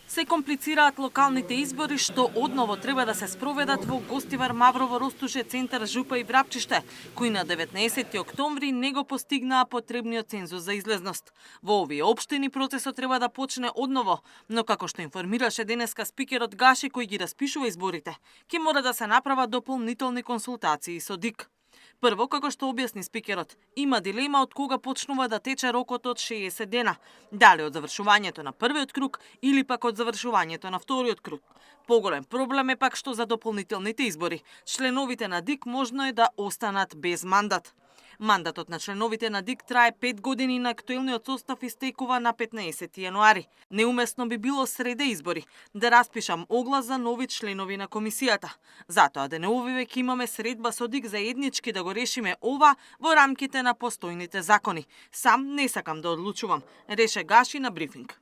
Се комплицираат локалните избори што одново треба да се спроведат во Гостивар, Маврово, Ростуше, Центар, Жупа и Врапчиште, кои на 19 октомври не го постигнаа потребниот цензус за излезност. Во овие општини процесот треба да почне одново, но како што информираше денеска спикерот Гаши кој ги распишува изборите, ќе мора да се направат дополнителни консултации со ДИК. Прво, како што објасни спикерот, има дилема од кога почнува да тече рокот од 60 дена, дали од завршувањето на првиот круг или пак од завршувањето на вториот круг. Поголем проблем е пак што за дополнителните избори, членовите на ДИК можно е да останат без мандат. Мандатот на членовите на ДИК трае 5 години, на актуелниот состав истекува на 15 јануари. Неумесно би било среде избори да распишам оглас за нови членови на комисијата. Затоа денеувиве ќе имаме средба со ДИК заеднички да го решиме ова во рамките на постојните закони. Сам не сакам да одлучувам, реше Гаши на брифинг.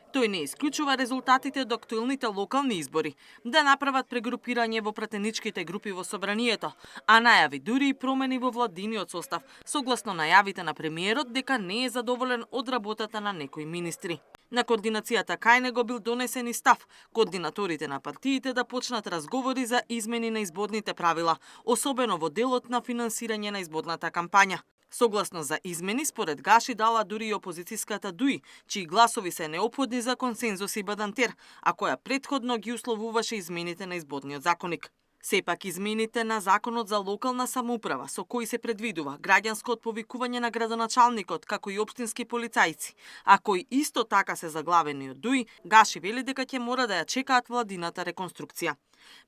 Тој не исклучува резултатите од актуелните локални избори да направат прегрупирање во пратеничките групи во собранието, а најави дури и промени во владиниот состав, согласно најавите на премиерот дека не е задоволен од работата на некои министри. На координацијата кај него бил донесен и став координаторите на партиите да почнат разговори за измени на изборните правила, особено во делот на финансирање на изборната кампања. Согласно за измени, според Гаши дала дури и опозицијската ДУИ, чии гласови се неопходни за консензус и бадантер, а која претходно ги условуваше измените на изборниот законник. Сепак измените на Законот за локална самоуправа, со кои се предвидува граѓанско отповикување на градоначалникот, како и општински полицајци, а кои исто така се заглавени од ДУИ, Гаши вели дека ќе мора да ја чекаат владината реконструкција.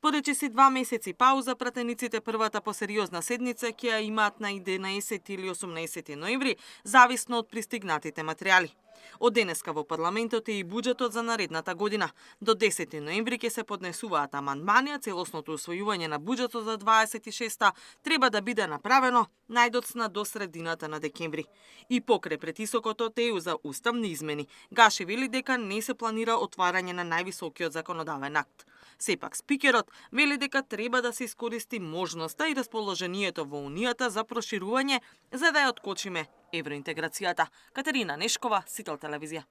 Поречи си 2 месеци пауза, пратениците првата посериозна седница ќе ја имаат на 11 или 18 ноември, зависно од пристигнатите материјали. Од денеска во парламентот е и буџетот за наредната година. До 10 ноември ќе се поднесуваат амандмани, а целосното усвојување на буџетот за 26-та треба да биде направено најдоцна до средината на декември. И покрај претисокот од ЕУ за уставни измени, Гаши вели дека не се планира отварање на највисокиот законодавен акт. Сепак спикерот вели дека треба да се искористи можноста и расположението во Унијата за проширување за да ја откочиме евроинтеграцијата. Катерина Нешкова, Сител телевизија.